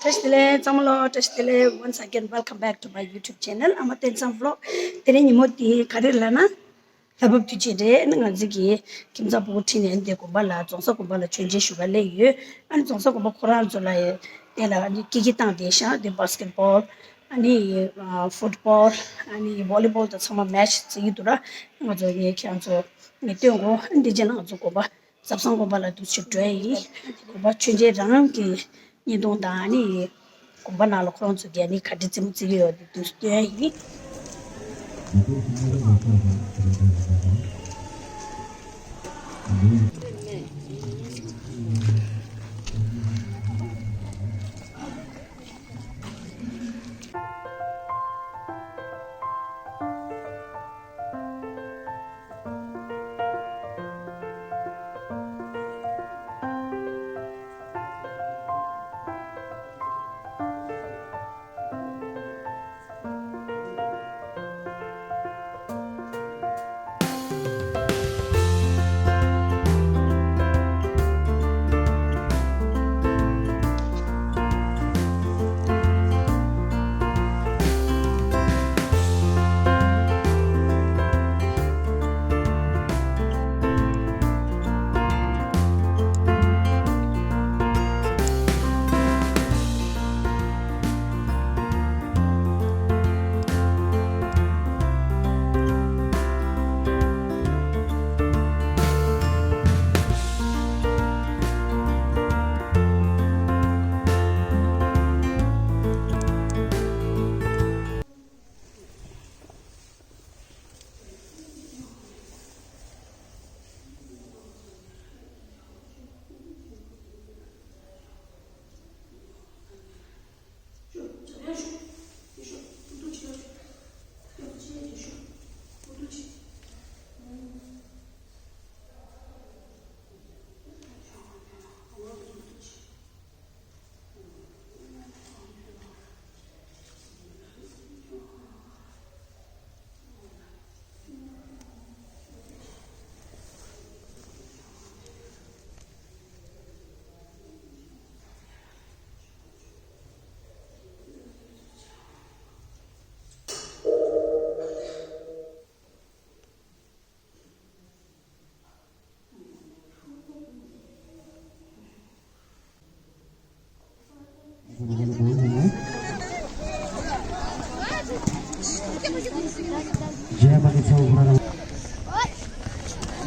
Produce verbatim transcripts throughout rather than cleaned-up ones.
བཀྲ་ཤིས་བདེ་ལེགས་ཚང་མ་ལོ། བཀྲ་ཤིས་བདེ་ལེགས། Once again, welcome back to my YouTube channel, ཨ་མ་བསྟན་འཛིན་བློ། དེ་རིང་ཉིན་མོ་འདི་ག་རེ་ལབ་ན། ལྷ་བབས་དུས་ཆེན་རེད། ཨ་ནི་ང་ཚོ་གི་ཁྱིམ་ཚང་སྤུ་གུ་ཁྲིད་ནས་འདི་དགོན་པ་ལ་རྫོང་གསར་དགོན་པ་ལ་མཆོད་མཇལ་ཞུ་ག་སླེབས་ཡོད། ཨ་ནི་རྫོང་གསར་དགོན་པ་ཁོ་རང་ཚོ་ལ་དེ་ལ་ཨ་ནི་ཀི་ཀི་བཏང་བསྡད་ཤག་དེ་བྷ་སི་ཀེ་ཊི་བྷོལ། ཨ་ནི་ཨ་ཕུཊ་བྷོལ། ཨ་ནི་བྷོ་ལི་བྷོལ་དང་ཚང་མ་མེ་ཆི་བྱེད་ཀྱི་འདུག་ར། ང་ཚོ་ངས་ཁྱེད་རང་ཚོ་ངས་སྟོན་གོ། ཨ་ནི་འདི་རྗེས་ང་ཚོ་དགོན་པ་ཟབ་གསང་དགོན་པ་ལ་འདུག་ཕྱིར་འགྲོ་ཡ་ཡིན། དགོན་པ་མཆོད་མཇལ་རང་གི་བརྙན་ཐུང་དང་ཨ་ནི་དགོན་པ་ནང་ལ་ཁོ་རང་ཚོ་གིས་ཨ་ནི་ག་འདྲ་རྩེད་མོ་རྩེ་གི་ཡོད་དེ་འདུག་སྟོན་ཡ་ཡིན།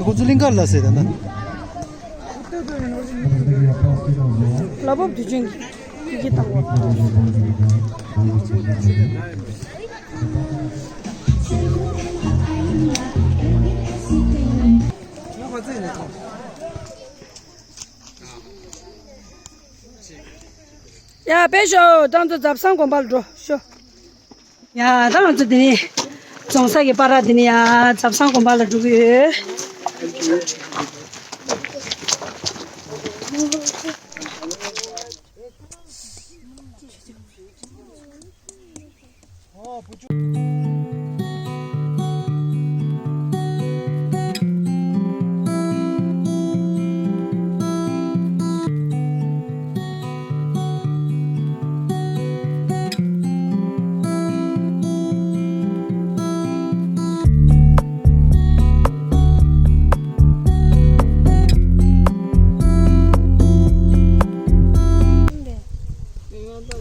ཁོ་ཚོ་གླིང་ཁ་ལ་ཟེར་ད་ན། ལྷ་བབས་དུས་ཆེན་གྱི་ཀི་ཀི་བཏང་བ། ཡ་དཔེ་ཤོག་ད་ང་ཚོ་ཟབ་གསང་དགོན་པ་ལ་འགྲོ་ཤོག་ཡ་ད་ང་ཚོ་འདི་ནི་རྫོང་གསར་གྱི་པར་འདི་ནི་ཡ་ཟབ་གསང་དགོན་པ་ལ་འགྲོ་གི་ཡོད།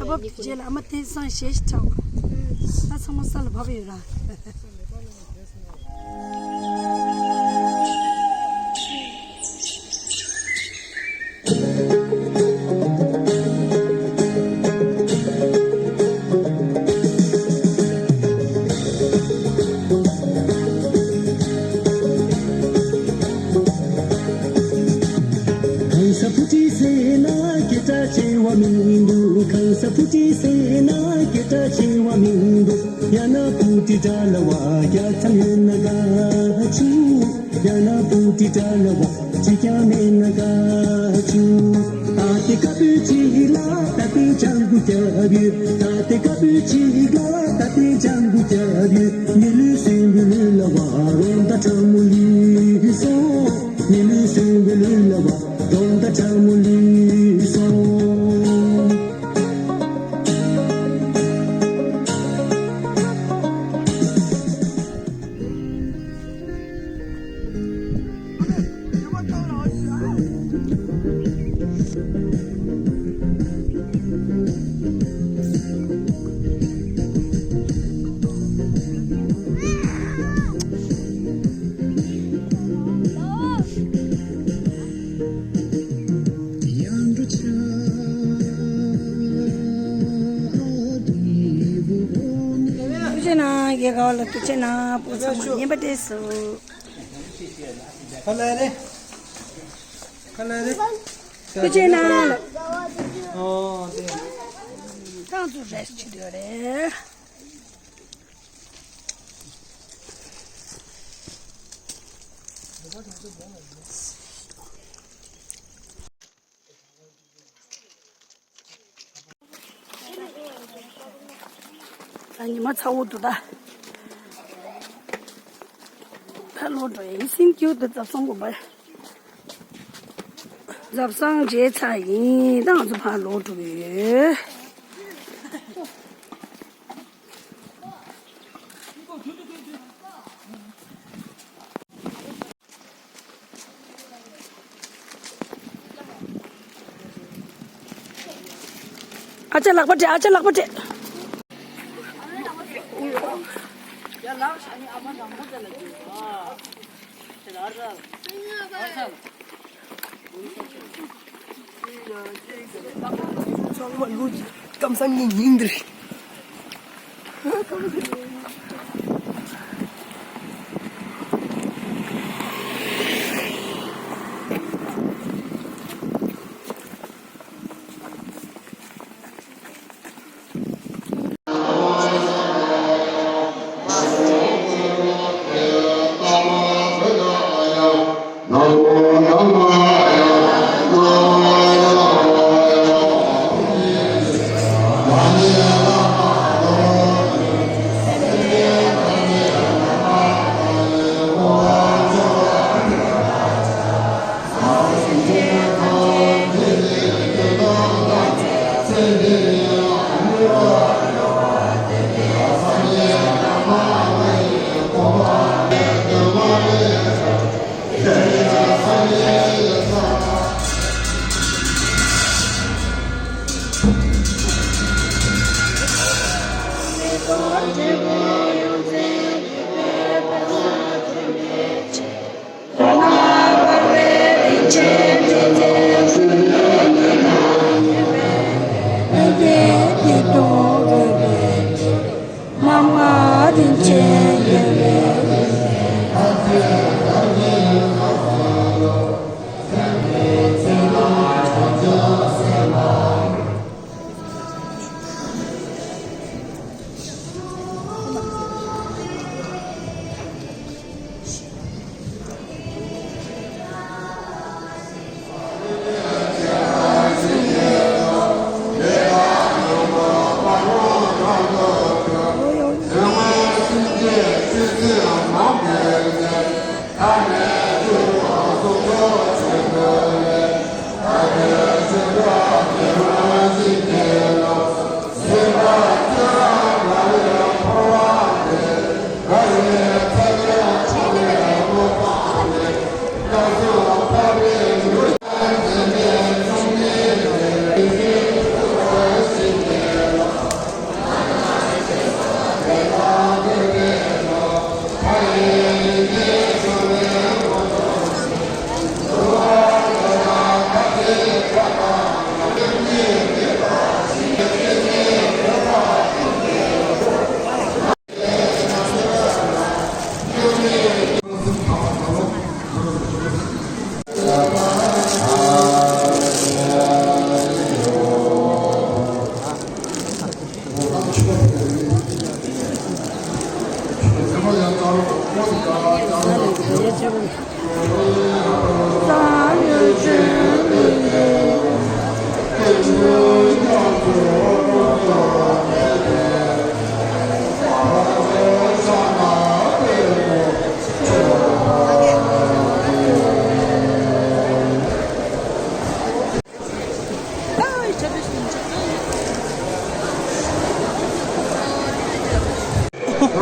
ལྷ་བབས་དུས་ཆེན་ལ་ཨ་མ་བསྟན་བཟང་ཞེ་ཞིག་གྲགས་པ། ད་ཚང་མ་ས་ལ་བབས་ཡོད་ར། གང་ཟག་བུ་ཁྲིད་ཟེར་ན་སྐད་གྲགས་ཆེ་བ་མི་འདུག་གང་ཟག་བུ་ཁྲིད་ཟེར་ན་སྐད་གྲགས་ཆེ་བ་མི་འདུག་ཡང་ན། པུ་ཏི་དྲ་ལ་བ་རྒྱལ་ཚ་ཡོད་ན་དགའ་ཆུ། ཡང་ན་པུ་ཏི་དྲ་ལ་བ་ཅི་ཀྱང་མེད་ན་དགའ་ཆུ། ད་ཏི་ཀ་པུ་ཅི་ལ་ད་ཏི་ཅང་གུ་རྒྱབ་ཡོད། ད་ཏི་ཀ་པུ་ཅི་ལ་ད་ཏི་ཅང་གུ་རྒྱབ་ཡོད། ནི་ལུས་སེང་གུ་ལུས་ལ་བ་རོང་ད་ཁྲ་མོ་ལུས་སོང་། ནི་ལུས་སེང་གུ་ལུས་ལ་བ་རོང་ད་ཁྲ་མོ་ལུས་སོང་། ཐུགས་རྗེ་གནང་། རྒྱལ་ཁབ་ལ་ཐུགས་རྗེ་གནང་། བུ་ཚང་མ་ཉན་པ་བདེ་སོང་། ཁ་ལ་རེ། ཁ་ལ་རེ། ཐུགས་རྗེ་གནང་ལ། ཨོ་དེ། ཏང་ཙུ་རེ་ཆི་དེ་རེ། ད་ཉི་མ་ཚ་བོ་འདུག་ད། ད་ལོག་འགྲོ་ཡིན། སེམས་སྐྱིད་དུ་རྫབ་སོང་དགོན་པར། རྫབ་སང་རྗེས་ཚ་ཡིན། ད་ང་ཚོ་ཕར་ལོག་འགྲོ་གི་ཡོད། ཨ་ཅག་ལག་པ་སྤྲད། ཨ་ཅག་ལག་པ་སྤྲད། ཚང་མ་ལོ་གཅིག་ཀམ་སང་ངའི་ཉིན་འདིར།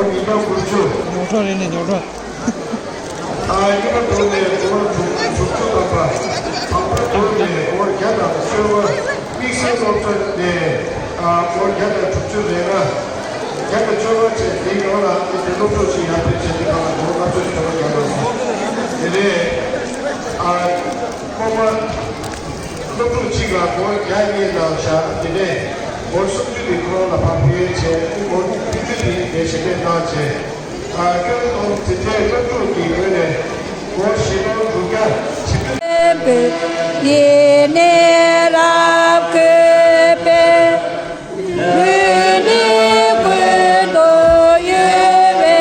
ཉོ་གྲོགས་རེད་ནས་ཉོ་གྲོགས། ཨ་ཉི་མ་དྲུག་ནས་སྒོར་དྲུག་དྲུག་ཅུ་ཐམ་པ། བམ་པ་དྲུག་ནས་སྒོར་བརྒྱ་དང་སོལ་བ། དམིགས་བསལ་སློབ་གྲྭ་ནས་ཨ་སྒོར་བརྒྱ་དང་དྲུག་ཅུ་རེ་ལྔ། བརྒྱ་དང་བཅོ་ལྔ་བཅས་འདིའི་ཡོངས་ལ་དེ་སློབ་ཕྲུག་ཅིག་ཡར་ཕེབས་བྱས་ཏེ་ཁ་ལ་སྒོར་ལྔ་བཅུ་ཞིག་ཐོབ་པ་རྒྱག་དགོས་སོང་། དེ་ནས་ཨ་སློབ་མ། སློབ་ཕྲུག་གཅིག་ལ་སྒོར་བརྒྱ་གཉིས་གནང་བཞག་དེ་ནས་སྒོར་སུམ་ཅུ་དེ་ཁོ་རང་ལ་ཕར་ཕུལ་བྱས། སྒོར་བདུན་ཅུ་དེ་དེ་ཞལ་འདེབས་གནང་བྱས། ཨ་སྐྱོན་གཏོང་དེ་འཕྲལ་སློབ་ཕྲུག་གི་ངོས་ནས་སྒོར་བཞི་སྟོང་དྲུག་བརྒྱ་ཆིག་སྟོང་། ཡེ་ནས་རབ་བཀོད་པའི་ལུས་ནི་ཀུན་ཏུ་གཡོ་བའི་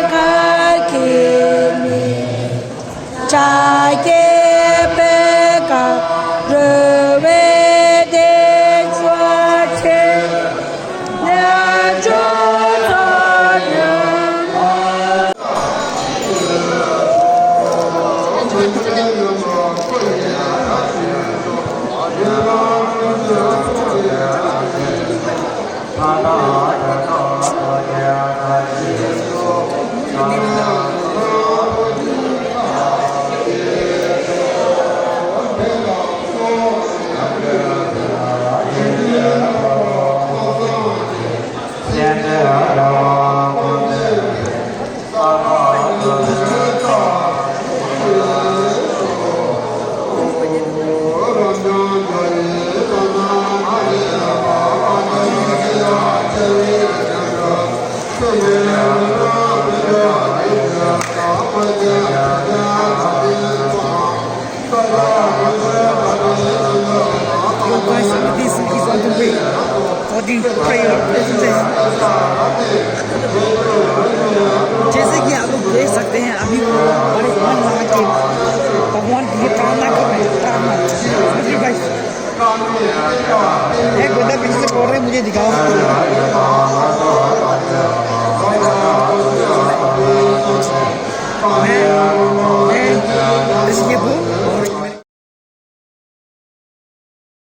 མཁར་གྱི་མི། ཕྱག་རྒྱའི་པད་དཀར་རོལ་བའི་བདེ་མཆོག་ཆེ། རྣལ་འབྱོར་ཚོགས་ཡོད། Yo, guys, this is on the way for the prayer. जैसे कि आप लोग देख सकते हैं, अभी वो बड़े मन लगा के भगवान के लिए प्रार्थना कर रहे हैं, प्रार्थना। समझ रहे हो, guys? एक बंदा पीछे से बोल रहे हैं, "मुझे दिखाओ।"